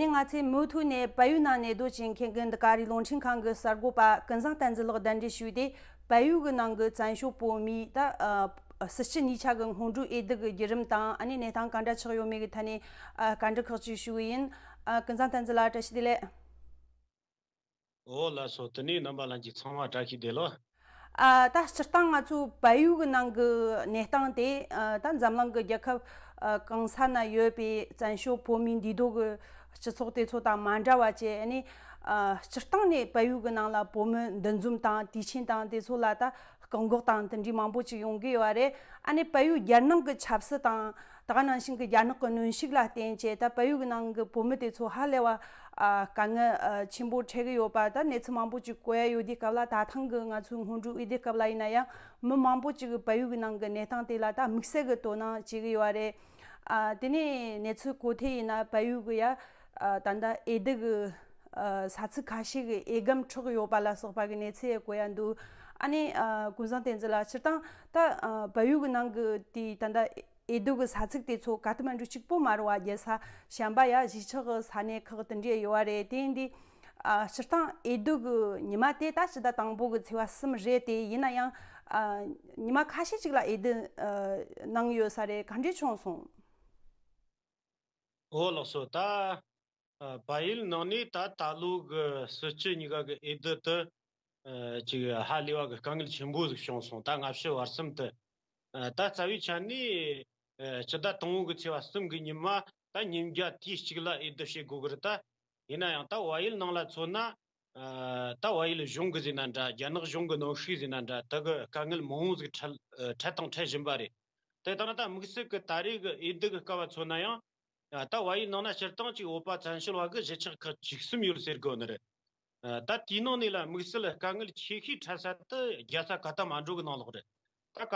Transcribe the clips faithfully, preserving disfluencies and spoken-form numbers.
ནས་ང་ཚོས་མུ་མཐུད་ནས་བལ་ཡུལ་ནང་གནས་སྡོད་བྱེད་མཁན་གྱི་འདི་ག་རེ་རླུང་འཕྲིན་ཁང་གི་གསར་འགོད་པ་ཀུན་བཟང་བསྟན་འཛིན་ལགས་གདན་འདྲེན་ཞུས་ཏེ། བལ་ཡུལ་གྱི་ནང་གི་བཙན་བྱོལ་བོད་མིའི་ད་ཨ་སྲིད་སྤྱི་གཉིས་ཆ་གི་སྔོན་འགྲོའི་འོས་བསྡུ་གི་བརྒྱུད་རིམ་དང་། ཨ་ནི་གནས་སྟངས་ག་འདྲ་ཆགས་ཡོད་མེད་ཀྱི་ཐད་ནས་ཨ་བཀའ་འདྲི་ཁག་ཅིག་ཞུ་གི་ཡིན། ཨ་ཀུན་བཟང་བསྟན་འཛིན་ལགས། བཀྲ་ཤིས་བདེ་ལེགས། འོ་ལགས་སོ། དེ་ནས་རྣམ་པ་ལྷན་རྒྱས་ཚང་མ་བཀྲ་ཤིས་བདེ་ལེགས། ཨ་ད་སྤྱིར་བཏང་ང་ཚོའི་བལ་ཡུལ་གྱི་ནང་གི་གནས་སྟངས་དེ། ཨ་ད་འཛམ་གླིང་གི་རྒྱལ་ཁབ་ཨ་གང་ས་ན་ཡོད་པའི་བཙན་བྱོལ་བོད་མིའི་འདུས་སྡོད་ཀྱི་སྤྱི་ཚོགས་དེ་ཚོ་དང་མ་འདྲ་བ་བྱས། ཨ་ནི་ཨ་སྤྱིར་བཏང་ནས་བལ་ཡུལ་གྱི་ནང་ལ་བོད་མི་འདུ་འཛོམས་དང་དུས་ཆེན་དང་དེ་ཚོ་ལ་ད་བཀག་འགོག་དང་དེ་འདྲའི་མང་པོ་ཅིག་ཡོང་གི་ཡོད་རེད། ཨ་ནི་བལ་ཡུལ་རྒྱལ་ནང་གི་ཆབ་སྲིད་དང་། ད་ག་ནང་བཞིན་གྱི་རྒྱ་ནག་གི་གནོན་ཤུགས་ལ་བརྟེན་བྱས། ད་བལ་ཡུལ་གྱི་ནང་གི་བོད་མི་དེ་ཚོ་ཧ་ལས་པ་ཨ་དཀའ་ངལ་ཨ་ཆེན་པོ་འཕྲད་ཀྱི་ཡོད་པ། ད་གནས་ཚུལ་མང་པོ་ཅིག་གོ་ཡ་ཡོད་དུས་སྐབས་ལ། ད་ཐེངས་ཀྱི་ང་ཚོའི་སྔོན་འགྲོའི་འོས་བསྡུ་སྐབས་ལ་ཡིན་ན་ཡང་། མི་མང་པོ་ཅིག་གིས་བལ་ཡུལ་གྱི་ནང་གི་གནས་སྟངས་དེ་ལ་ད་དམིགས་བསལ་གྱི་དོ་སྣང་བྱེད་ཀྱི་ཡོད་རེད། ཨ་དེ་ནས་གནས་ཚུལ་གོ་ཐོས་ཡིན་ན། བལ་ཡུལ་གྱི་ཡ་ཨ་ད་ལྟ་འོས་བསྡུ་གི་ཨ་ས་ཚིགས་ཁ་ཤས་ཀྱི་འོས་སྒམ་འཕྲོག་ཡོད་པ་ལ་སོགས་པ་གི་གནས་ཚུལ་གོ་ཡ་འདུག་ཨ་ནི་ཨ་ཀུན་བཟང་བསྟན་འཛིན་ལགས། སྤྱིར་བཏང་ད་ཨ་བལ་ཡུལ་གྱི་ནང་གི་དེ་ད་ལྟ་འོས་བསྡུ་གི་ས་ཚིགས་དེ་ཚོ་ཀ་ཐ་མན་གྲུ་གཅིག་པོ་མ་རེད་བ། རྒྱལ་ས་གཞན་པ་ཡ་གཞིས་ཆགས་ཀྱི་ས་གནས་ཁག་དེ་འདྲས་ཡོད་པ་རེད། དེ་ཡིན་དུས་ཨ་སྤྱིར་བཏང་འོས་བསྡུ་གི་ཉི་མ་དེ་ད་ཕྱི་ཟླ་དང་པོ་གི་ཚེས་པ་གསུམ་རེད་དེ། ཡིན་ན་ཡང་ཨ་ཉི་མ་ཁ་ཤས་ཅིག་ལ་འོས་བསྡུ་ཨ་གནང་ཡོད་ས་རེད། ག་འདྲས་བྱུང་སོང་། འོ་ལགས་སོ། ད་ཨ་བལ་ཡུལ་ནང་ནས་ད་ད་ལོ་གི་སྲིད་སྤྱི་གཉིས་ཀ་གི་འོས་བསྡུ་དེ་ཨ་ཅིག་ཧ་ལས་པ་གི་དཀའ་ངལ་ཆེན་པོ་ཟིག་བྱུང་སོང་། ད་སྔ་ཕྱི་བར་གསུམ་དུ། ཨ་ད་རྩ་བའི་ཆ་ནས་ཨ་སྤྱི་ཟླ་དང་པོ་གི་ཚེས་པ་གསུམ་གི་ཉི་མ་ད་ཉིན་རྒྱ་དུས་གཅིག་ལ་འོས་བསྡུ་བྱེད་དགོས་གི་རེད། ད་ཡིན་ན་ཡང་ད་བལ་ཡུལ་ནང་ལ་མཚོན་ན། ཨ་ད་བལ་ཡུལ་གཞུང་གི་ཟེར་ན་འདྲ། རྒྱ་ནག་གཞུང་གི་གནོན་ཤུགས་ཟེར་ན་འདྲ། དེ་གི་དཀའ་ངལ་མང་བོ་ཟིག་འཕྲད་ཨ་འཕྲད་དང་འཕྲད་བཞིན་པ་རེད། དེ་ལྟ་ན་ད་དམིགས་བསལ་གི་ད་རེས་གི་འོས་བསྡུ་གི་སྐབས་བ་མཚོན་ན་ཡང་། ཨ་ད་བལ་ཡུལ་ནང་ན་སྤྱིར་བཏང་ཅིག་བོད་པ་བཙན་བྱོལ་བ་གི་གཞིས་ཆགས་ཁག་བཅུ་གསུམ་ཡོད་ཟེར་གོ་ནི་རེད། ཨ་ད་དེའི་ནང་ནས་ལ་དམིགས་བསལ་དཀའ་ངལ་ཆེ་ཤོས་འཕྲད་ས་དེ་རྒྱལ་ས་ཀ་ཐ་མན་གྲུ་གི་ནང་ལོགས་རེད། ད་ཀ་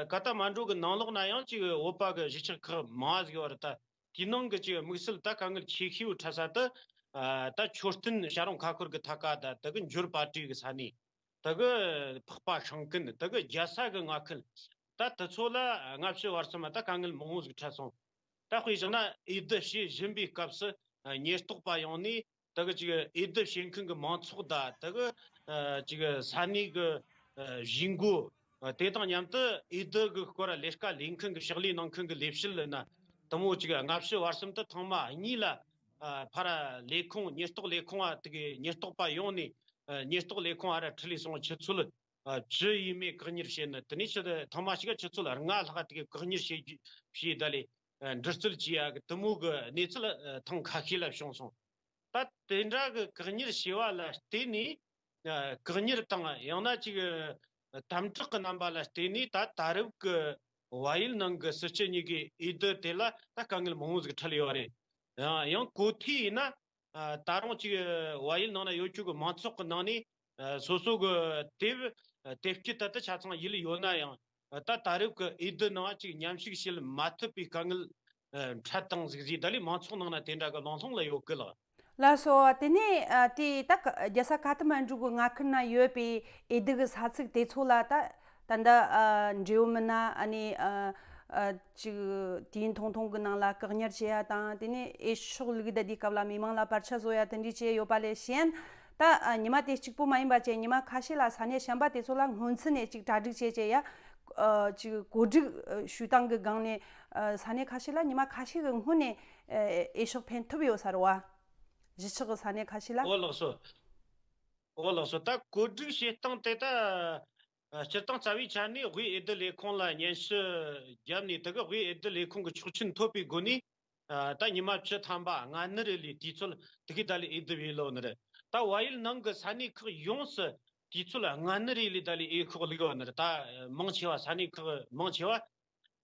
ཀ་ཐ་མན་གྲུ་གི་ནང་ལོགས་ན་ཡང་ཅིག་བོད་པ་གི་གཞིས་ཆགས་ཁག་མང་ཟིག་ཡོད་རེད། ད་དེའི་ནང་གི་ཅིག་དམིགས་བསལ་ད་དཀའ་ངལ་ཆེ་ཤོས་འཕྲད་ས་དེ་ཨ་ད་མཆོད་རྟེན་བྱ་རུང་ཁ་འཁོར་གི་ཐད་ཀ། ད་དེ་གི་འབྱོར་པ་ཊི་གི་ས་གནས། དེ་གི་འཕགས་པ་ཤིང་ཀུན། དེ་གི་རྒྱལ་ས་གི་མངའ་ཁུལ། ད་དེ་ཚོ་ལ་སྔ་ཕྱི་བར་གསུམ་ད་དཀའ་ངལ་མང་བོ་ཟིག་འཕྲད་སོང་། ད་དཔེ་བཞག་ན་འོས་བསྡུ་བྱེད་བཞིན་པའི་སྐབས་སུ་ཉེན་རྟོག་པ་ཡོང་ནས་དེ་གི་ཅིག་འོས་བསྡུ་བྱེད་མཁན་གི་མང་ཚོགས་དང་། དེ་གི་ཨ་ཅིག་ས་གནས་གི་ཨ་གཞིས་འགོ། ཨ་དེ་དང་མཉམ་དུ་འོས་བསྡུ་གི་སྐོར་ལས་ཀ་ལས་མཁན་གི་ཕྱག་ལས་གནང་མཁན་གི་ལས་བྱེད་ཡིན་ན། དེ་མོ་ཅིག་སྔ་ཕྱི་བར་གསུམ་དུ་ཐེངས་མ་གཉིས་ལ་ཨ་ཕར་ལས་ཁུངས་ཉེན་རྟོག་ལས་ཁུངས་ཨ་དེ་གི་ཉེན་རྟོག་པ་ཡོང་ནས། ཨ་ཉེན་རྟོག་ལས་ཁུངས་ཨ་ར་ཁྲིད་ལས་སོང་། ཆུ་ཚོད་ཨ་བཅུ་ཡས་མས་བཀག་ཉར་བྱས་ནས། དེ་ནས་ཆུ་ཐེངས་མ་གཅིག་ག་ཆུ་ཚོད་ལྔ་ལྷག་དེ་གི་བཀག་ཉར་བྱས་བྱས། ད་ལས་ཨ་འདྲི་རྩད་བྱས་ཡ་གི་དེ་མོ་གི་གནས་ཚུལ་ཨ་ཐེངས་ཁ་ཤས་ལ་བྱུང་སོང་། ད་དེ་འདྲ་གི་བཀག་ཉར་བྱས་པ་ལ་བརྟེན་ནས། ཨ་བཀག་ཉར་དང་ཡང་ན་ཅིག་ཨ་དམ་དྲག་གི་རྣམ་པ་ལ་བརྟེན་ནས། ད་ད་རེབ་གི་བལ་ཡུལ་ནང་གི་སྲིད་སྤྱི་གཉིས་ཀའི་འོས་བསྡུ་དེ་ལ་ད་དཀའ་ངལ་མང་བོ་ཟིག་འཕྲད་ཡོད་རེད། ཡང་ཡང་གོ་ཐོས་ཡིན་ན། ཨ་ད་རུང་ཅིག་བལ་ཡུལ་ནང་ན་ཡོད་རྒྱུ་གི་མང་ཚོགས་ཀྱི་ནང་ནས་ཨ་སོ་སོ་གི་དེབ་དེབ་སྐྱེལ་ད་ལྟ་ཆ་ཚང་ཡིད་ལ་ཡོད་ན་ཡང་། ཨ་ད་ད་རེབ་ཀྱི་འོས་བསྡུ་ནང་ཅིག་མཉམ་ཞུགས་བྱེད་མ་ཐུབ་པའི་དཀའ་ངལ་ཨ་འཕྲད་བཏང་ཟིག་ཟིག་ད་ལས་མང་ཚོགས་ནང་ན་དེ་འདྲ་གི་ལུང་ལུང་ལ་ཡོད་གི་ལགས། ལགས་སོ། དེ་ནས་ཨ་དེ་ད་ཀ་རྒྱལ་ས་ཀ་ཐ་མན་གྲུ་གི་མངའ་ཁུལ་ན་ཡོད་པའི་འོས་བསྡུ་གི་ས་ཚིགས་དེ་ཚོ་ལ་ད་ད་ལྟ་ཨ་འབྲེལ་ཡོད་མི་སྣ། ཨ་ནི་ཨ་ཨ་ཅིག་དུས་ཡུན་ཐུང་ཐུང་གི་ནང་ལ་བཀག་ཉར་བྱེད་ཡ་དང་། དེ་ནས་འོས་ཤོག་བླུགས་བསྡད་དུས་སྐབས་ལ་མི་མང་ལ་བར་ཆད་བཟོ་ཡ་དེ་འདྲ་བྱས་ཡོད་པ་ལས་གཞན། ད་ཨ་ཉི་མ་དེ་གཅིག་པོ་མ་ཡིན་པ་བྱས་ཉི་མ་ཁ་ཤས་ལ་ས་གནས་གཞན་པ་དེ་ཚོ་ལ་སྔོན་ཚུད་ནས་ཅིག་གྲ་སྒྲིག་བྱས་བྱས་ཡ། ཨ་ཅིག་གོ་སྒྲིག་ཨ་ཞུ་སྟངས་ཀྱི་སྒང་ནས་ཨ་ས་གནས་ཁ་ཤས་ལ་ཉི་མ་ཁ་ཤས་ཀྱི་སྔོན་ནས་ཨ་འོས་ཤོག་འཕེན་ཐུབ་ཡོད་ས་རེད་བ། གཞིས་ཆགས་ཀྱི་ས་གནས་ཁ་ཤས་ལ། འོ་ལགས་སོ། འོ་ལགས་སོ། ད་གོ་སྒྲིག་བྱེད་སྟངས་དེ་ད་ཨ་སྤྱིར་བཏང་རྩ་བའི་ཆ་ནས་དབུས་འོས་བསྡུ་ལས་ཁུངས་ལ་སྙན་ཞུ་བརྒྱབ་ནས། དེ་གི་དབུས་འོས་བསྡུ་ལས་ཁུངས་ཀྱི་ཆོག་མཆན་ཐོབ་པའི་སྒོ་ནས། ཨ་ད་ཉི་མ་བཅུ་ཐམ་པ་སྔ་ནི་རེད་ལས་དུས་ཚོད་དེ་གི་ད་ལས་འོས་བསྡུ་བྱས་ལོ་ནི་རེད། ད་བལ་ཡུལ་ནང་གི་ས་གནས་ཁག་ཡོངས་སུ་དུས་ཚོད་སྔ་ནི་རེད་ལས་ད་ལས་འོས་ཤོག་བླུགས་ཡོད་ནི་རེད། ད་མང་ཆེ་བ་ས་གནས་ཁག་མང་ཆེ་བ་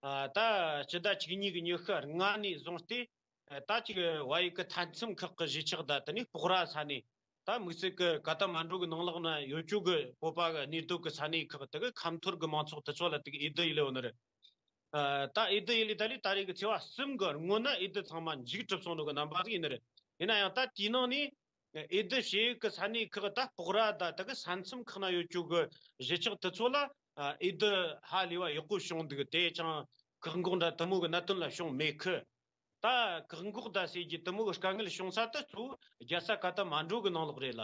ཨ་ད་སྤྱི་ཟླ་བཅུ་གཉིས་ཀྱི་ཉི་ཤུ་ལྔ་ནས་བཟུང་སྟེ། ཨ་ད་ཅིག་བལ་ཡུལ་གྱི་མཐའ་མཚམས་ཁག་གི་གཞིས་ཆགས་དང་། དེ་ནས་སྤོག་ར་ས་གནས། ད་དམིགས་བསལ་གྱི་ཀ་ཐ་མན་གྲུ་གི་ནང་ལོགས་ན་ཡོད་རྒྱུ་གི་བོད་པ་གི་གནས་སྡོད་ཀྱི་ས་གནས་ཁག་དེ་གི་ཁ་འཐོར་གྱི་མང་ཚོགས་དེ་ཚོ་ལ་དེ་གི་འོས་བསྡུ་ཡས་ལེ་ཡོད་ནི་རེད། ཨ་ད་འོས་བསྡུ་ཡས་ལེ་ད་ལས་ད་རེས་ཀྱི་ཚེས་པ་གསུམ་གི་སྔོན་ན་འོས་བསྡུ་ཚང་མ་མཇུག་གྲུབ་སོང་ནོ་གི་རྣམ་པ་ཟིག་ཡིན་ནི་རེད། ཡིན་ན་ཡང་ད་དེའི་ནང་ནས་འོས་བསྡུ་བྱེད་ཡས་ཀྱི་ས་གནས་ཁག་ད་སྤོག་ར་དང་དེ་གི་ས་མཚམས་ཁག་ན་ཡོད་རྒྱུ་གི་གཞིས་ཆགས་དེ་ཚོ་ལ་ཨ་འོས་བསྡུ་ཧ་ལས་པ་ཡག་པོ་བྱུང་འདུག་དེ་ཅང་བཀག་འགོག་འདྲ་དེ་མོ་གི་གནད་དོན་ལ་བྱུང་མེད་གི། ད་བཀག་འགོག་ད་ཟེར་རྒྱུ་དེ་མོ་གི་དཀའ་ངལ་བྱུང་ས་དེ་གཙོ་བོ་རྒྱལ་ས་ཀ་ཐ་མན་གྲུ་གི་ནང་ལོགས་རེད་ལ།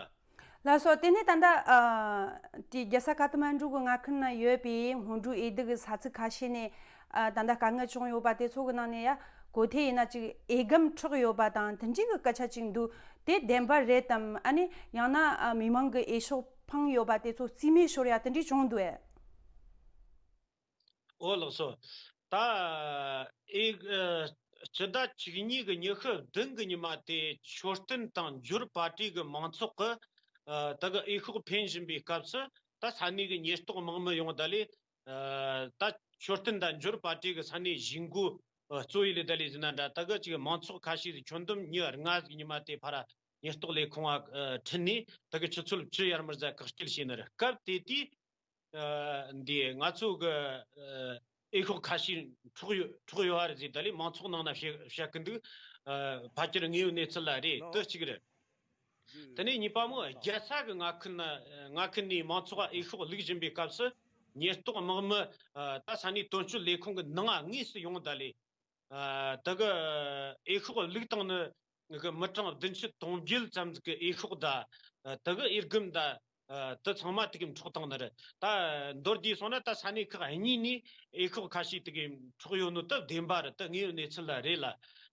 ལགས་སོ། དེ་ནས་ད་ལྟ་ཨ་དེ་རྒྱལ་ས་ཀ་ཐ་མན་གྲུ་གི་མངའ་ཁུལ་ན་ཡོད་པའི་སྔོན་འགྲོའི་འོས་བསྡུ་གི་ས་ཚིགས་ཁ་ཤས་ནས་ཨ་ད་ལྟ་དཀའ་ངལ་བྱུང་ཡོད་པ་དེ་ཚོ་གི་ནང་ནས་ཡ་གོ་ཐོས་ཡིན་ན་ཅིག་འོས་སྒམ་འཕྲོག་ཡོད་པ་དང་དེ་འདྲའི་གི་སྐད་ཆ་ཅིག་འདུག་དེ་བདེན་པ་རེད་དམ། ཨ་ནི་ཡང་ན་ཨ་མི་མང་གི་འོས་ཤོག་འཕངས་ཡོད་པ་དེ་ཚོ་རྩིས་མེད་ཤོར་ཡ་དེ་འདྲའི་བྱུང་འདུག་ཨེ། ཨོ་ལགས་སོ། ད་ཨེ་ཨ་སྤྱི་ཟླ་བཅུ་གཉིས་གི་ཉི་ཤུ་བདུན་གི་ཉི་མ་དེ་མཆོད་རྟེན་དང་འབྱོར་པར་ཊི་གི་མང་ཚོགས་ཀྱིས་ཨ་ད་གི་འོས་ཤོག་འཕེན་བཞིན་པའི་སྐབས་སུ། ད་ས་གནས་ཀྱི་ཉེན་རྟོག་དམག་མི་ཡོང་ད་ལས། ཨ་ད་མཆོད་རྟེན་དང་འབྱོར་པར་ཊི་གི་ས་གནས་གཞིས་འགོ་ཨ་གཙོ་བོའི་ལས་ད་ལས་ཟིན་ན་འདྲ། ད་གི་ཅིག་མང་ཚོགས་ཁ་ཤས་ཀྱིས་ཁྱོན་བསྡོམས་ཉི་ལྔ་གི་ཉི་མ་དེ་ཕར་ཉེན་རྟོག་ལས་ཁུངས་ཨ་ཁྲིད་ནས་ད་གི་ཆུ་ཚོད་བཅུ་ཡར་མར་ཟ་བཀག་སྐྱིལ་བྱས་ནི་རེད། སྐབས་དེ་དུས། ཨ་འདི་ང་ཚོ་གི་ཨ་འོས་ཤོག་ཁ་ཤས་འཕྲོག་ཡོད་འཕྲོག་ཡོད་པ་རེད་ཟེར། ད་ལས་མང་ཚོགས་ནང་ན་བཤད་བཤད་གི་འདུག་ཨ་ཕལ་ཆེར་དངོས་ཡོད་གནས་ཚུལ་ལ་རེད། དེ་གཅིག་རེད། དེ་ནས་གཉིས་པ་མོ་རྒྱལ་ས་གི་མངའ་ཁུལ་ན་མངའ་ཁུལ་ནས་མང་ཚོགས་འོས་ཤོག་བླུག་བཞིན་པའི་སྐབས་སུ་ཉེན་རྟོག་དམག་མི་ཨ་ད་ས་གནས་དོན་གཅོད་ལས་ཁུངས་ཀྱི་ནང་དངོས་སུ་ཡོང་ད་ལས། ཨ་ད་གི་འོས་ཤོག་བླུག་སྟངས་ནི་གི་མི་གྲངས་བདུན་ཅུ་དོན་བརྒྱད་ཙམ་གི་འོས་ཤོག་ད་ཨ་ད་གི་འོས་སྒམ་ད་ཨ་དེ་ཚང་མ་དེ་གི་འཕྲོག་བཏང་ནི་རེད། ད་མདོར་བསྡུས་སོང་ན་ད་ས་གནས་ཁག་གཉིས་ནས་འོས་ཤོག་ཁ་ཤས་དེ་གི་འཕྲོག་ཡོད་ནོ་ད་བདེན་པ་རེད། ད་དངོས་ཡོད་གནས་ཚུལ་ལ་རེད་ལ།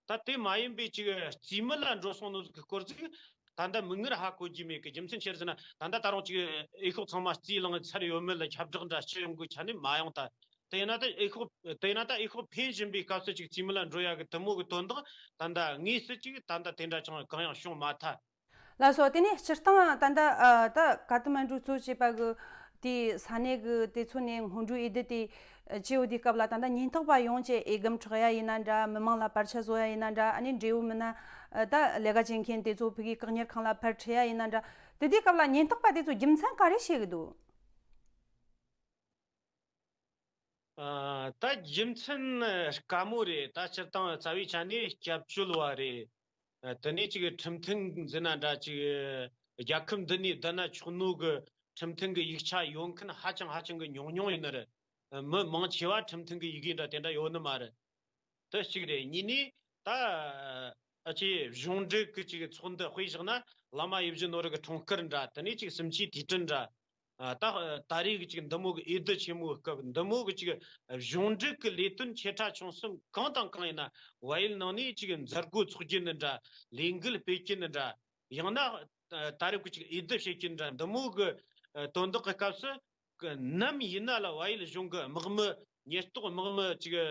ད་དེ་མ་ཡིན་པའི་ཅིག་རྩིས་མེད་ལ་འགྲོ་སོང་ནོ་གི་སྐོར་ཅིག་ད་ལྟ་མིག་སྔར་ཧ་གོ་རྒྱུ་མེད་གི། རྒྱུ་མཚན་ཆི་རེད་ཟེར་ན། ད་ལྟ་ད་རུང་ཅིག་འོས་ཤོག་ཚང་མ་རྩིས་བླངས་ཚར་ཡོད་མེད་ལ་ཁྱབ་བསྒྲགས་འདྲ་བྱེད་ཡོང་གི་ཆ་ནས་མ་ཡོང་། ད་དེ་ཡིན་ན་ད་འོས་ཤོག་དེ་ཡིན་ན་ད་འོས་ཤོག་འཕེན་བཞིན་པའི་སྐབས་སུ་ཅིག་རྩིས་མེད་ལ་འགྲོ་ཡ་གི་དེ་མོ་གི་དོན་དག་ད་ལྟ་དངོས་སུ་ཅིག་ད་ལྟ་དེ་འདྲ་ཅང་གང་ཡང་བྱུང་མ་ཐལ། ལགས་སོ། དེ་ནས་སྤྱིར་བཏང་ད་ལྟ་ཨ་ད་ཀ་ཐ་མན་གྲུ་གཙོ་བྱས་པ་གི་དེ་ས་གནས་གི་དེ་ཚོ་ནས་སྔོན་འགྲོའི་འོས་བསྡུ་དེ་ཨ་བྱེད་ཡོད་དུས་སྐབས་ལ། ད་ལྟ་ཉེན་རྟོག་པ་ཡོང་བྱས་འོས་སྒམ་འཕྲོག་ཡ་ཡིན་ན་འདྲ། མི་མང་ལ་བར་ཆད་བཟོ་ཡ་ཡིན་ན་འདྲ། ཨ་ནི་འབྲེལ་ཡོད་མི་སྣ་ཨ་ད་ལས་ཀ་བྱེད་མཁན་དེ་ཚོ་ཕ་གིའི་བཀག་ཉར་ཁང་ལ་ཕར་ཁྲིད་ཡ་ཡིན་ན་འདྲ། དེ་དུས་སྐབས་ལ་ཉེན་རྟོག་པ་དེ་ཚོ་རྒྱུ་མཚན་ག་རེ་བཤད་གི་འདུག་ཨ་ད་རྒྱུ་མཚན་དཀའ་མོ་རེད། ད་སྤྱིར་བཏང་རྩ་བའི་ཆ་ནས་སྐྱབས་བཅོལ་བ་རེད། ཨ་དེ་ནས་ཅིག་ཁྲིམས་མཐུན་ཟེར་ན་འདྲ། ཅིག་རྒྱལ་ཁབ་འདི་ནས་བསྡད་ན་ཆོག་ནོ་གི་ཁྲིམས་མཐུན་གི་ཡིག་ཆ་ཡོད་མཁན་ཧ་ཅང་ཧ་ཅང་གི་ཉུང་ཉུང་ཡིན་ནི་རེད། མི་མང་ཆེ་བ་ཁྲིམས་མཐུན་གི་ཡི་གེ་འདྲ་དེ་འདྲ་ཡོད་ནི་མ་རེད། དེ་གཅིག་རེད། གཉིས་ནས་ད་ཨ་ཅེ་གཞུང་འབྲེལ་གི་ཅིག་ཚོགས་འདུ་དཔེ་བཞག་ན་བླ་མ་ཡིད་བཞིན་ནོར་བུ་གི་འཁྲུངས་སྐར་འདྲ། དེ་ནས་ཅིག་གསུམ་བཅུའི་དུས་དྲན་འདྲ། ཨ་ད་ད་རེས་ཀྱི་ཅིག་འདི་མོ་གི་འོས་བསྡུ་ཆེན་མོའི་སྐབས་འདི་མོ་གི་ཅིག་གཞུང་འབྲེལ་གྱི་ལས་དོན་ཆེ་ཕྲ་ཆུང་གསུམ་གང་དང་གང་ཡིན་ན་བལ་ཡུལ་ནང་ནས་ཅིག་མཛད་སྒོ་ཚོགས་རྒྱུ་ནི་འདྲ། ལས་འགུལ་སྤེལ་རྒྱུ་ནི་འདྲ། ཡང་ན་ད་རེས་ཀྱི་ཅིག་འོས་བསྡུ་བྱེད་རྒྱུ་ནི་འདྲ། འདི་མོ་གི་དོན་དག་གི་སྐབས་སུ་གི་ནམ་ཡིན་ན་ལ་བལ་ཡུལ་གཞུང་གི་དམག་མི་ཉེན་རྟོག་དམག་མི་ཅིག་ཨ་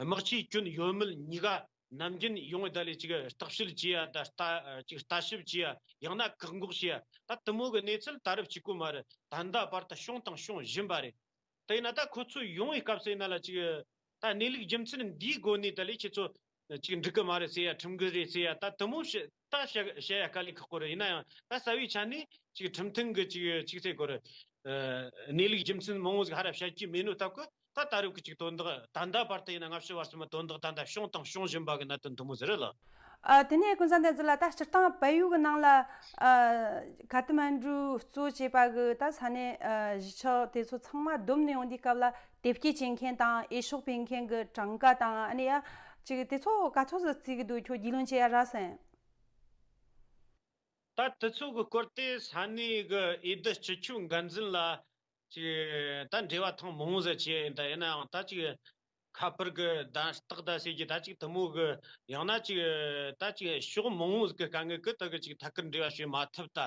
དམག་ཆས་གྱོན་ཡོད་མེད་གཉིས་ཀ་ནམ་རྒྱུན་ཡོང་བའི་ད་ལས་ཅིག་བརྟག་དཔྱད་བྱེད་ཡ། ད་ལྟ་ཅིག་ལྟ་ཞིབ་བྱེད་ཡ། ཡང་ན་བཀག་འགོག་བྱེད་ཡ། ད་དེ་མོ་གི་གནས་ཚུལ་ད་རབས་གཅིག་པོ་མ་རེད། ད་ལྟ་བར་དུ་བྱུང་དང་འབྱུང་བཞིན་པ་རེད། དེ་ཡིན་ན་ད་ཁོ་ཚོ་ཡོང་བའི་སྐབས་སུ་ཡིན་ན་ལ་ཅིག་ད་གནས་ལུགས་རྒྱུ་མཚན་འདིའི་སྒོ་ནས་ད་ལས་ཁྱེད་ཚོ་ཅིག་འགྲིག་གི་མ་རེད་ཟེར་ཡ། ཁྲིམས་འགལ་རེད་ཟེར་ཡ། ད་དེ་མོ་བཤད་ད་བཤད་བཤད་ཡ་དཀའ་ལས་ཁག་པོ་རེད། ཡིན་ན་ཡང་ད་རྩ་བའི་ཆ་ནས་ཅིག་ཁྲིམས་མཐུན་གི་ཅིག་ཅིག་ཟེར་དགོས་རེད། ཨ་གནས་ལུགས་རྒྱུ་མཚན་མང་བོ་ཟིག་ཧ་ར་བཤད་རྒྱུ་མེད་ནོ་སྟབས་ཀྱིས། ད་ད་རེབ་ཀྱི་ཅིག་དོན་དག་ད་ལྟ་བར་དུ་ཡིན་ན་སྔ་ཕྱི་བར་གསུམ་དོན་དག་ད་ལྟ་བྱུང་དང་འབྱུང་བཞིན་པ་གི་གནད་དོན་དེ་མོ་ཟིག་རེད་ལགས། ཨ་དེ་ནས་ཀུན་བཟང་བསྟན་འཛིན་ལགས། ད་སྤྱིར་བཏང་བལ་ཡུལ་གི་ནང་ལ་ཨ་ཀ་ཐ་མན་གྲུ་གཙོ་བྱས་པ་གི་ད་ས་གནས་ཨ་གཞིས་ཆགས་དེ་ཚོ་ཚང་མ་བསྡོམས་ནས་ཡོང་དུས་སྐབས་ལ་དེབ་སྐྱེལ་བྱེད་མཁན་དང་འོས་ཤོག་འཕེན་མཁན་གི་གྲངས་ཀ་དང་། ཨ་ནི་ཡ་ཅིག་དེ་ཚོ་ག་ཚོད་ཟིག་བརྩི་གི་འདུག་ཁྱོད་རྒྱུས་ལོན་བྱེད་ཡ་རག་སོང་ངས། ད་དེ་ཚོ་གི་སྐོར་དེ་ས་གནས་གི་འོས་བསྡུ་སྤྱི་ཁྱབ་འགན་འཛིན་ལ་ཅིག་ད་འབྲེལ་བ་ཐེངས་མང་བོ་ཟིག་བྱས་ཡིན། ད་ཡིན་ནའང་ད་ཅིག་ཁ་པར་གི་གདན་རྟགས་ད་ཟེར་གྱི་ད་ཅིག་དེ་མོ་གི། ཡང་ན་ཅིག་ད་ཅིག་ཕྱོགས་མང་བོ་ཟིག་གི་དཀའ་ངལ་གི་ད་གི་ཅིག་ཐད་ཀར་འབྲེལ་བ་བྱེད་མ་ཐུབ། ད་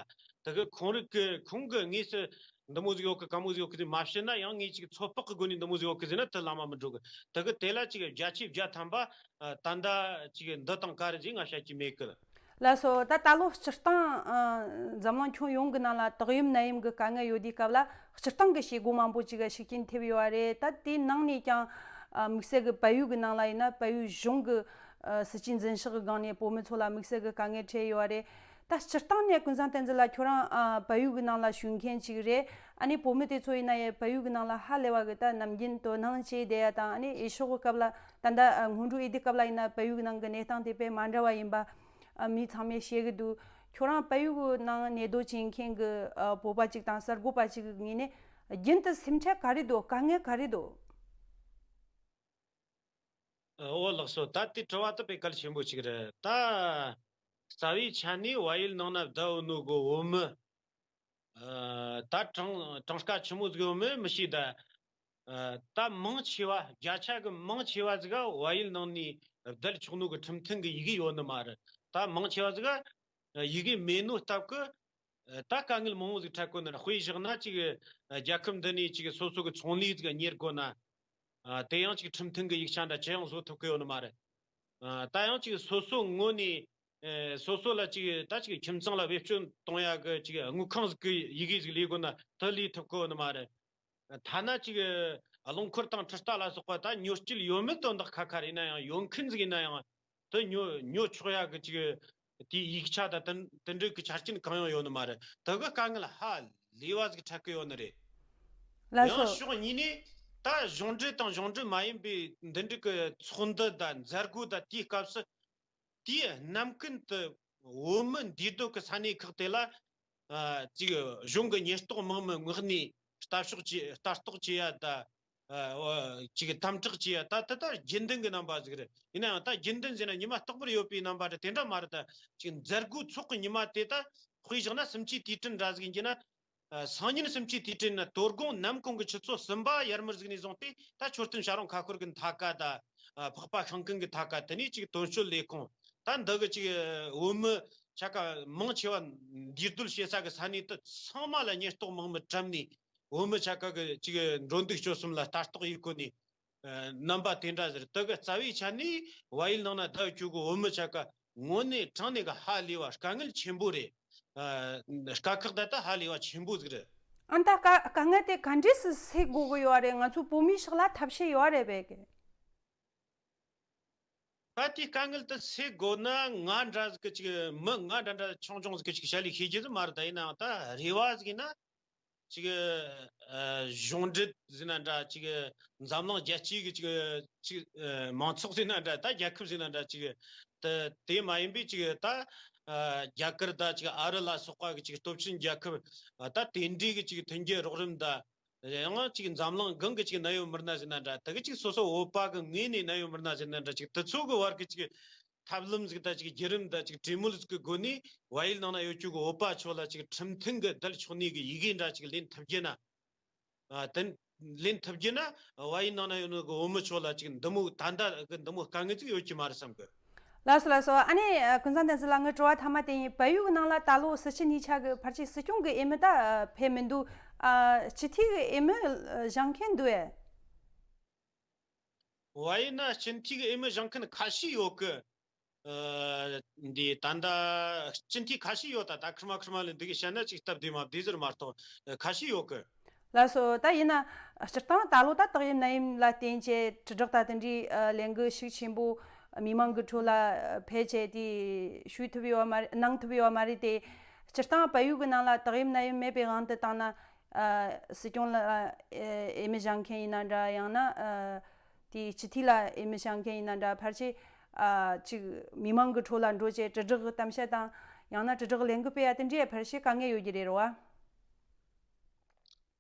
ད་གི་ཁོང་རིགས་གི་ཁོང་གི་དངོས་སུ་འདི་མོ་ཟིག་ཡོད་གི་ག་མོ་ཟིག་ཡོད་གི་ཟིག་མ་བཤད་ན་ཡང་། ངས་ཅིག་ཚོད་དཔག་གི་སྒོ་ནས་འདི་མོ་ཟིག་ཡོད་གི་ཟེར་ན་དེ་ལམ་མ་མི་འགྲོ་གི། ད་གི་དེ་ལ་ཅིག་བརྒྱ་ཆའི་བརྒྱ་ཐམ་པ་ཨ་ད་ལྟ་ཅིག་འདི་དང་ག་རེ་ཟིག་ང་བཤད་ཀྱི་མེད་གི། ལགས་སོ། ད་ད་ལོ་སྤྱིར་བཏང་ཨ་འཛམ་གླིང་ཁྱོན་ཡོངས་ཀྱི་ནང་ལ་དུག་ཡོམ་ནད་ཡོམ་གྱི་དཀའ་ངལ་ཡོད་དུས་སྐབས་ལ། སྤྱིར་བཏང་གི་བྱེད་སྒོ་མང་པོ་ཅིག་ཤུགས་རྐྱེན་ཐེབས་ཡོད་པ་རེད། ད་དེའི་ནང་ནས་ཀྱང་ཨ་དམིགས་བསལ་གྱི་བལ་ཡུལ་གྱི་ནང་ལ་ཡིན་ན་བལ་ཡུལ་གཞུང་གི་ཨ་སྲིད་ཇུས་འཛིན་ཕྱོགས་ཀྱི་སྒང་ནས་བོད་མི་ཚོ་ལ་དམིགས་བསལ་གྱི་དཀའ་ངལ་འཕྲད་ཡོད་པ་རེད། ད་སྤྱིར་བཏང་ནས་ཀུན་བཟང་བསྟན་འཛིན་ལགས། ཁྱོད་རང་ཨ་བལ་ཡུལ་གྱི་ནང་ལ་བཞུགས་མཁན་ཅིག་རེད། ཨ་ནི་བོད་མི་དེ་ཚོ་ཡིན་ན་ཡང་བལ་ཡུལ་གྱི་ནང་ལ་ཧ་ལས་པ་གི་ད་ནམ་རྒྱུན་དོ་སྣང་བྱས་བསྡད་ཡ་དང་། ཨ་ནི་འོས་ཤོག་གི་སྐབས་ལ་ད་ལྟ་ཨ་སྔོན་འགྲོའི་འོས་བསྡུ་སྐབས་ལ་ཡིན་ན་བལ་ཡུལ་གྱི་ནང་གི་གནས་སྟངས་དེ་དཔེ་མ་འདྲ་བ་ཡིན་པ་ཨ་མི་ཚང་མས་བཤད་གི་འདུག་ཁྱོད་རང་བལ་ཡུལ་གྱི་ནང་གནས་སྡོད་བྱེད་མཁན་གྱི་ཨ་བོད་པ་ཅིག་དང་གསར་འགོད་པ་ཅིག་གི་ངོས་ནས་རྒྱུན་དུ་སེམས་ཁྲལ་ག་རེ་འདུག་དཀའ་ངལ་ག་རེ་འདུག་འོ་ལགས་སོ། ད་དེ་དྲི་བ་དེ་དཔེ་གལ་ཆེན་པོ་ཅིག་རེད། ད་རྩ་བའི་ཆ་ནས་བལ་ཡུལ་ནང་ན་བསྡད་ཡོད་ནོ་གི་བོད་མི། ཨ། ད་གྲངས་གྲངས་ཀ་ཆི་མོ་ཟིག་ཡོད་མེད་མི་ཤེས་ད། ཨ། ད་མང་ཆེ་བ་བརྒྱ་ཆ་གི་མང་ཆེ་བ་ཟིག་ག་བལ་ཡུལ་ནང་ནས་བསྡད་ཆོག་ནོ་གི་ཁྲིམས་མཐུན་གི་ཡི་གེ་ཡོད་ནི་མ་རེད། ད་མང་ཆེ་བ་ཟིག་ག་ཡི་གེ་མེད་ནོ་སྟབས་གི། ཨ། ད་དཀའ་ངལ་མང་བོ་ཟིག་འཕྲད་གོ་ནི་རེད། དཔེ་བཞག་ན་ཅིག་རྒྱལ་ཁབ་འདི་ནས་ཅིག་སོ་སོ་གི་ཚོང་ལས་ཟིག་གཉེར་དགོས་ན། ཨ། དེ་ཡང་ཅིག་ཁྲིམས་མཐུན་གི་ཡིག་ཆ་འདྲ་ཅི་ཡང་བཟོ་ཐུབ་གི་ཡོད་ནི་མ་རེད། ཨ། ད་ཡང་ཅིག་སོ་སོ་ངོས་ནས། ཨེ། སོ་སོ་ལ་ཅིག་ད་ཅིག་ཁྱིམ་ཚང་ལ་བེད་སྤྱོད་གཏོང་ཡ་གི་ཅིག་དངུལ་ཁང་ཟིག་གི་ཡི་གེ་ཟིག་ལས་དགོས་ན་དེ་ལས་ཐུབ་གི་ཡོད་ནི་མ་རེད། ཐ་ན་ཅིག་རླངས་འཁོར་དང་འཕྲུལ་རྟ་ལ་སོགས་པ་ད་ཉོ་སྤྱོད་ཡོད་མེད་དོན་དག་ཁ་ཁ་རེད་ན་ཡང་། ཡོད་མཁན་ཟིག་ཡིན་ན་ཡང་དེ་ཉོ་ཉོ་ཆོག་ཡ་གི་ཅིག་དེའི་ཡིག་ཆ་དང་དེ་དེ་འདྲ་གི་ཆ་རྐྱེན་གང་ཡང་ཡོད་ནི་མ་རེད། དེ་གི་དཀའ་ངལ་ཧ་ལས་པ་ཟིག་འཕྲད་གི་ཡོད་ནི་རེད། ལགས་སོ། ཡང་ཕྱོགས་གཉིས་ནས་ད་གཞུང་འབྲེལ་དང་གཞུང་འབྲེལ་མ་ཡིན་པའི་འདི་འདྲ་གི་ཚོགས་འདུ་དང་མཛད་སྒོ་དང་དེའི་སྐབས་སུ། དེའི་རྣམ་ཀུན་དུ་བོད་མི་འདུས་སྡོད་ཀྱི་ས་གནས་ཁག་དེ་ལ། ཨ། ཅིག་གཞུང་གི་ཉེན་རྟོག་དམག་མི་མངགས་ནས་ལྟ་ཕྱོགས་བྱེད། ལྟ་རྟོག་བྱེད་ཡ་ད། ཨ། ཅིག་དམ་དྲག་བྱེད་ཡ་ད། དེ་ད་རྒྱུན་ལྡན་གྱི་རྣམ་པ་ཟིག་རེད། ཡིན་ན་ཡང་ད་རྒྱུན་ལྡན་ཟེར་ན་ཉི་མ་རྟག་པར་ཡོད་པའི་རྣམ་པ་རེད། དེ་འདྲ་མ་རེད། ད་ཅིག་མཛད་སྒོའི་ཚོགས་ཀྱི་ཉི་མ་དེ་ད་དཔེ་བཞག་ན་སུམ་ཆའི་དུས་དྲན་འདྲ་ཟིག་ཡིན་གྱི་ན། ཨ། སང་ཉིན་སུམ་ཆའི་དུས་དྲན་ནི་དོ་དགོང་ནམ་གུང་གི་ཆུ་ཚོད་གསུམ་པ་ཡར་མར་ཟིག་ནས་བཟུང་སྟེ་ད་མཆོད་རྟེན་བྱ་རུང་ཁ་ཤོར་གི་མཐའ་ཀ་ད། ཨ། འཕགས་པ་ཤིང་ཀུན་གི་མཐའ་ཀ་དེ་ནས་ཅིག་དོན་གཅོད་ལས་ཁུངས། ད་འདི་གི་ཅིག་བོད་མི་ཆ་ག་མང་ཆེ་བ་འདུས་སྡོད་བྱེད་ས་གི་ས་གནས་དེ་ཚང་མ་ལ་ཉེན་རྟོག་དམག་མི་བཀྲམ་ནས་བོད་མི་ཆ་ག་གི་ཅིག་འགྲོ་འདུག་སྤྱོད་གསུམ་ལ་ལྟ་རྟོག་ཡེད་གོ་ནས། ཨ། རྣམ་པ་དེ་འདྲ་ཟེར། དེ་གི་རྩ་བའི་ཆ་ནས་བལ་ཡུལ་ནང་ན་བསྡད་བཅུག་གི་བོད་མི་ཆ་ག་དངོས་གནས་དྲང་གནས་གི་ཧ་ལས་པ་དཀའ་ངལ་ཆེན་པོ་རེད། ཨ། དཀའ་ཁག་ད་ལྟ་ཧ་ལས་པ་ཆེན་པོ་ཟིག་རེད། ཨ། ད་དཀའ་དཀའ་ངལ་དེ་ག་འདྲས་སེལ་དགོས་གི་ཡོད་རེད། ང་ཚོ་བོད་མིའི་ཕྱོགས་ལ་ཐབས་ཤེས་ཡོད་རེད་པས་གི། ད་དེའི་དཀའ་ངལ་དེ་སེལ་དགོས་ན་ང་འདྲ་ཟིག་གི་ཅིག་མི་ང་འདྲ་འདྲ་ཆུང་ཆུང་ཟིག་གི་ཅིག་བྱ་ལས་ཤེས་རྒྱུ་ཟིག་མ་རེད། ད་ཡིན་ནའང་ད་རེ་བ་ཟིག་ཡིན་ན། ཅིག་ཨ། གཞུང་འབྲེལ་ཟེར་ན་འདྲ། ཅིག་འཛམ་གླིང་རྒྱལ་སྤྱིའི་གི་ཅིག་ཅིག་ཨ། མང་ཚོགས་ཟེར་ན་འདྲ། ད་རྒྱལ་ཁབ་ཟེར་ན་འདྲ། ཅིག་དེ་དེ་མ་ཡིན་པའི་ཅིག་ད། ཨ། རྒྱ་གར་ད་ཅིག་ཨ་རི་ལ་སོགས་པ་གི་ཅིག་སྟོབས་ཆེན་རྒྱལ་ཁབ། ཨ། ད་དེ་འདྲའི་གི་ཅིག་མཐུན་འགྱུར་རོགས་རམ་ད། ཡང་ཅིག་འཛམ་གླིང་སྒང་གི་ཅིག་ནད་ཡམས་མི་སྣ་ཟེར་ན་འདྲ། དེ་གི་ཅིག་སོ་སོ་བོད་པ་གི་ངོས་ནས་ནད་ཡམས་མི་སྣ་ཟེར་ན་འདྲ། ཅིག་དེ་ཚོ་གི་བར་གི་ཅིག་ཐབས་ལམ་ཟིག་དང་ཅིག་བརྒྱུད་རིམ་དང་ཅིག་གྲོས་མོལ་ཟིག་གི་སྒོ་ནས་བལ་ཡུལ་ནང་ན་ཡོད་རྒྱུ་གི་བོད་པ་ཚོ་ལ་ཅིག་ཁྲིམས་མཐུན་གི་བསྡད་ཆོག་ནི་གི་ཡི་གེ་འདྲ་ཅིག་ལེན་ཐུབ་རྒྱུ་ན། ཨ། དེ་ལེན་ཐུབ་རྒྱུ་ན་བལ་ཡུལ་ནང་ན་ཡོད་ནི་གི་བོད་མི་ཚོ་ལ་ཅིག་འདི་མོ་ད་ལྟ་གི་འདི་མོ་དཀའ་ངལ་ཅིག་ཡོད་ཀྱི་མ་རེད་བསམ་གི། ལགས་སོ་ལགས་སོ། ཨ་ནི་ཀུན་བཟང་བསྟན་འཛིན་ལགས། ངའི་དྲི་བ་མཐའ་མ་དེ་ཡིན། བལ་ཡུལ་གི་ནང་ལ་ད་ལོ་སྲིད་སྤྱི་གཉིས་ཆ་གི་ཕལ་ཆེར་སྲིད་སྐྱོང་གི་འོས་མི་ད་ཕེབས་མི་འདུག་ཨ། སྤྱི་འཐུས་གི་འོས་མི་བཞེངས་མཁན་འདུག་ཨེ། བལ་ཡུལ་ན་སྤྱི་འཐུས་གི་འོས་མི་བཞེངས་མཁན་ཁ་ཤས་ཡོད་གི། ཨ། འདི་ད་ལྟ་སྤྱི་འཐུས་ཁ་ཤས་ཡོད། ད་ད་ཁེར་མ་ཁེར་མ་ལ་འདི་གི་བཤད་ན་ཅིག་སྟབས་བདེ་མ་བདེ་ཟེར་མ་གཏོགས་ཁ་ཤས་ཡོད་གི། ལགས་སོ། ད་ཡིན་ན་སྤྱིར་བཏང་ད་ལོ་ད་ཏོག་དབྱིབས་ནད་ཡམས་ལ་བརྟེན་བྱས་དྲིལ་བསྒྲགས་ད་དེ་འདྲའི་ཨ། ལས་འགུལ་ཤུགས་ཆེན་པོ་མི་མང་གི་ཁྲོད་ལ་ཨ། ཕེབས་བྱས་དེ་ཞུས་ཐུབ་ཡོད་མ་རེད། གནང་ཐུབ་ཡོད་མ་རེད་དེ། སྤྱིར་བཏང་བལ་ཡུལ་གི་ནང་ལ་ཏོག་དབྱིབས་ནད་ཡམས་མེད་པའི་དབང་དུ་བཏང་ན། ཨ། སྲིད་སྐྱོང་ལ་ཨ། འོས་མི་བཞེངས་མཁན་ཡིན་ན་འདྲ། ཡང་ན་ཨ། དེའི་སྤྱི་འཐུས་ལ་འོས་མི་བཞེངས་མཁན་ཡིན་ན་འདྲ། ཕལ་ཆེར་ཨ། ཅིག་མི་མང་གི་ཁྲོད་ལ་འགྲོ་བྱས་དྲིལ་བསྒྲགས་གི་གཏམ་བཤད་དང་། ཡང་ན་དྲིལ་བསྒྲགས་ལས་འགུལ་སྤེལ་ཡ་དེ་འདྲའི་ཕལ་ཆེར་དཀའ་ངལ་ཡོད་ཀྱི་རེད་རོ།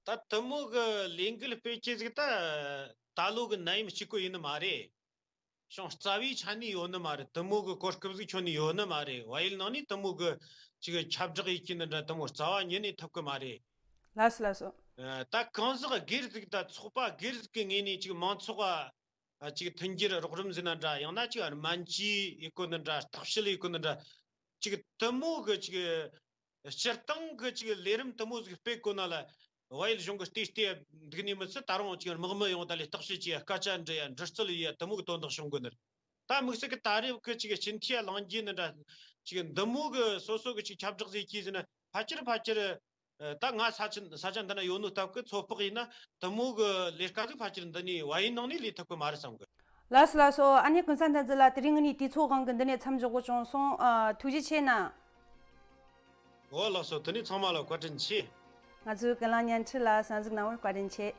ད་དེ་མོ་གི་ལས་འགུལ་སྤེལ་ཆེད་ཟིག་ད་ད་ལོ་གི་ནད་ཡམས་གཅིག་པོ་ཡིན་ནི་མ་རེད། ཅུང་རྩ་བའི་ཆ་ནས་ཡོད་ནི་མ་རེད། དེ་མོ་གི་གོ་སྐབས་ཟིག་ཁྱོན་ནས་ཡོད་ནི་མ་རེད། བལ་ཡུལ་ནང་ནས་དེ་མོ་གི་ཅིག་ཁྱབ་བསྒྲགས་ཡེད་ཀྱི་ནི་འདྲ་དེ་མོ་རྩ་བ་ཉིད་ནས་ཐུབ་གི་མ་རེད། ལགས་སོ་ལགས་སོ། ཨ། ད་གང་ཟག་སྒེར་ཟིག་དང་ཚོགས་པ་སྒེར་ཟིག་གི་ངོས་ནས་ཅིག་མང་ཚོགས་ཨ། ཅིག་མཐུན་འགྱུར་རོགས་རམ་ཟེར་ན་འདྲ། ཡང་ན་ཅིག་སྨན་བཅོས་ཡེད་གོ་ནི་འདྲ། བརྟག་དཔྱད་ཡེད་གོ་ནི་འདྲ། ཅིག་དེ་མོ་གི་ཅིག་སྤྱིར་བཏང་གི་ཅིག་ལས་རིམ་དེ་མོ་ཟིག་སྤེལ་དགོས་ན་ལ། བལ་ཡུལ་གཞུང་གི་ལྟེ་སྟེ་འདུག་ནི་མི་ཚད། ད་རུང་ཅིག་དམག་མི་ཡོང་ད་ལས་བརྟག་དཔྱད་བྱེད་ཡ། སྐད་ཆ་འདྲི་ཡ། འདྲི་རྩད་ཡེད་ཡ། དེ་མོ་གི་དོན་དག་བྱུང་དགོས་ནི་རེད། ད་དམིགས་བསལ་གི་ད་རེབ་གི་ཅིག་སྤྱི་འཐུས་ལངས་རྒྱུ་ནི་འདྲ། ཅིག་འདི་མོ་གི་སོ་སོ་གི་ཅིག་ཁྱབ་བསྒྲགས་ཟིག་གིས་ཟེར་ན་ཕལ་ཆེར་ཕལ་ཆེར། ཨ། ད་ང་ས་ཆ་ས་ཆ་འདི་ན་ཡོད་ནོ་སྟབས་གི་ཚོད་དཔག་ཡིན་ན་དེ་མོ་གི་ལས་ཀ་ཟིག་ཕལ་ཆེར་འདི་ནས་བལ་ཡུལ་ནང་ནས་ལས་ཐུབ་གི་མ་རེད་བསམ་གི། ལགས་སོ་ལགས་སོ། ཨ་ནི་ཀུན་བཟང་བསྟན་འཛིན་ལགས། དེ་རིང་ངེད་གཉིས་དུས་ཚོད་དབང་གིས་འདི་ནས་མཚམས་འཇོག་དགོས་བྱུང་སོང་། ཨ། ཐུགས་རྗེ་ཆེ་གནང་། འོ་ལགས་སོ། དེ་ནས་ཚང་མ་ལ་བཀའ་དྲིན་ཆེ། ང་ཚོའི་ཀུན་གླེང་བརྙན་འཕྲིན་ལ་གསན་གཟིགས་གནང་བར་བཀའ་དྲིན་ཆེ།